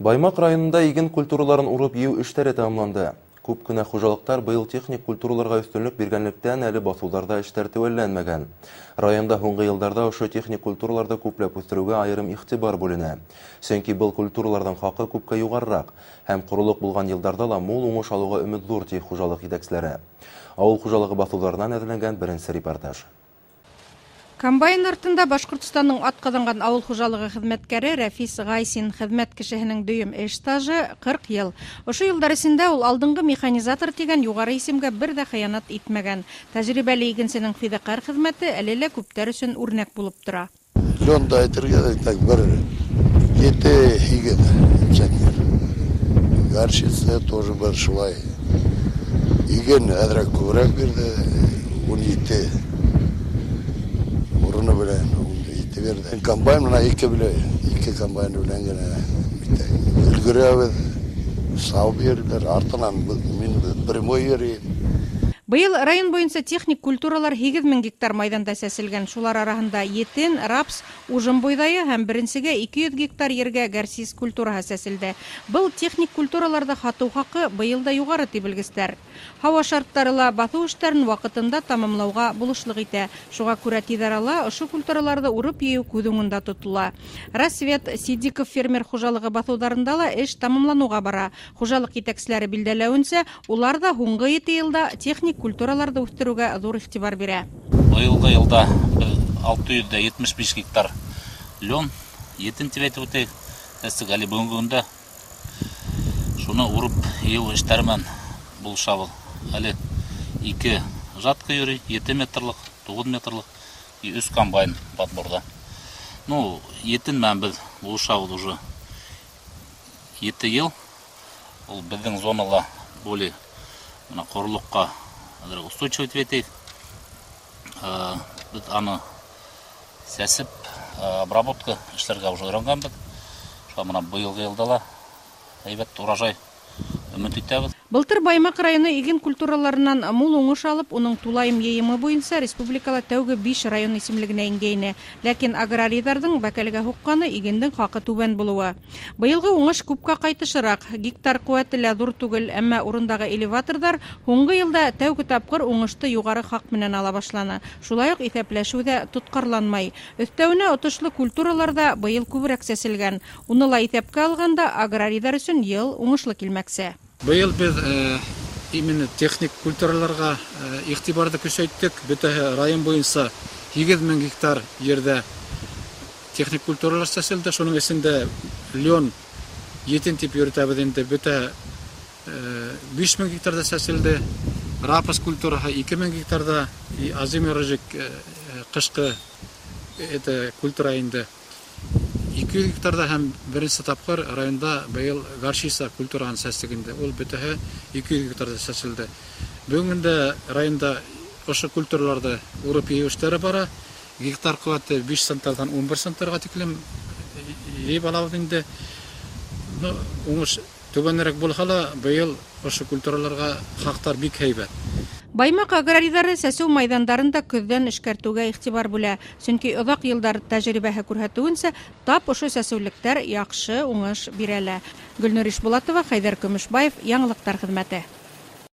Баймаҡ районында иген культураларын урып йыйыу эштәре тамамланды. Күп кенә хужалыҡтар быйыл техник культураларға өҫтөнлөк биргәнлектән әле баҫыуҙарҙа эштәр теүәлләнмәгән. Районда һуңғы йылдарҙа ошо техник культураларҙы күпләп үҫтереүгә айырым иғтибар бүленә. Сөнки был культураларҙың хаҡы күпкә юғарыраҡ һәм ҡоролоҡ булған йылдарҙа ла мул уңыш алыуға өмөт ҙур, ти хужалыҡ етәкселәре. Ауыл хужалығы баҫыуҙарынан әҙерләнгән беренсе репортаж. Комбайн артында Башҡортостандың атҡаҙанған ауыл хужалығы хеҙмәткәре Рәфис Ғайсин. Хеҙмәт кешеһенең дөйөм эш стажы 40 йыл. Ошо йылдар эсендә ул алдынғы механизатор тигән юғары исемгә бер ҙә хыянат итмәгән. Тәжрибәле игенсенең фиҙаҡәр хеҙмәте әле лә күптәр өсөн үрнәк булып тора. Лёнда әйтергә так бер 7-8 центнер. Горчица тоже бер шулай. Иген әҙерәк күберәк бирҙе, 17 урыны белән 17 бирҙе. Комбайн менән ике комбайн белән генә бит өлгөрәбеҙ. Сау бирҙеләр, артынан мин прямой йөрөйөм. Быйыл район буйынса техник культуралар 8000 гектар майҙанда сәселгән. Шулар араһында етен, рапс, ужым бойҙайы һәм беренсегә 200 гектар ергә гәрсис культураһы сәселде. Был техник культураларҙы һатыу хаҡы быйыл да юғары, ти белгестәр. Һауа шарттары ла баҫыу эштәрен ваҡытында тамамлауға булышлыҡ итә. Шуға күрә тиҙ арала ошо культураларҙы урып йыйыу күҙ уңында тотола. Рассвет, Сидиков фермер хужалығы баҫыуҙарында ла эш тамамланыуға бара. Хужалыҡ етәкселәре билдәләүенсә, улар ҙа һуңғы 7 йылда техник культураларҙы үҫтереүгә ҙур иғтибар бирә. Быйылғы йылда беҙ 675 гектар лен, етен тип әйтеп үтәйек. Сәстек әле бөгөнгө көндә шуны урып йыйыу эштәре менән булышабыҙ. Әле 2 жатка йөрөй, 7 метрлыҡ, 9 метрлыҡ и 3 комбайн подборҙа. Етен менән беҙ булышабыҙ уже 7 йыл. Ул беҙҙең зонала более бына ҡоролоҡҡа устойчивый тип әйтәйек. Беҙ аны сәсеп, обработка эшләргә уже өйрәнгәнбеҙ. Шуға бына быйылғы йылда ла һәйбәт урожай өмөт итәбеҙ. Былтыр Баймаҡ районы иген культураларынан мул уңыш алып, уның тулайым йыйымы буйынса республикала тәүге 5 район исемлегенә ингәйне. Ләкин аграрийҙарҙың бәкәлгә һуҡҡаны игендең хаҡы түбән булыуы. Быйылғы уңыш күпкә ҡайтышыраҡ, гектар ҡеүәте лә ҙур түгел, әммә урындағы элеваторҙар һуңғы йылда тәүге тапҡыр уңышты юғары хаҡ менән ала башланы. Шулай уҡ иҫәпләшеү ҙә тотҡарланмай. Өҫтәүенә отошло культуралар ҙа быйыл күберәк сәселгән. Уны ла иҫәпкә алғанда аграрийҙар өсөн йыл уңышлы килмәксе. Быйыл беҙ именно техник культураларға иғтибарҙы көсәйттек. Бөтәһе район буйынса 8000 гектар ерҙә техник культуралар сәселде. Шуның эсендә лен етен тип йөрөтәбеҙ инде. Бөтә 5000 гектарҙа сәселде. Рапс культураһы 2000 гектарҙа, и озимый рыжик ҡышҡы это культура инде 200 гектарҙа һәм беренсе тапҡыр районда быйыл горчица культураһын сәстек инде. Ул бөтәһе 200 гектарҙа сәселде. Бөгөн дә районда ошо культураларҙы урып йыйыу эштәре бара. Гектар ҡеүәте 5 центнерҙан 11 центнерға тиклем йыйып алабыҙ инде. Уңыш түбәнерәк булһа ла, быйыл ошо культураларға хаҡтар бик һәйбәт. Баймаҡ аграрийҙары сәсеү майҙандарын да көҙҙән эшкәртеүгә иғтибар бүлә. Сөнки оҙаҡ йылдар тәжрибәһе күрһәтеүенсә, тап ошо сәсеүлектәр яҡшы уңыш бирә лә. Гөлнур Ишбулатова, Хәйҙәр Көмөшбаев, Яңылыҡтар хеҙмәте.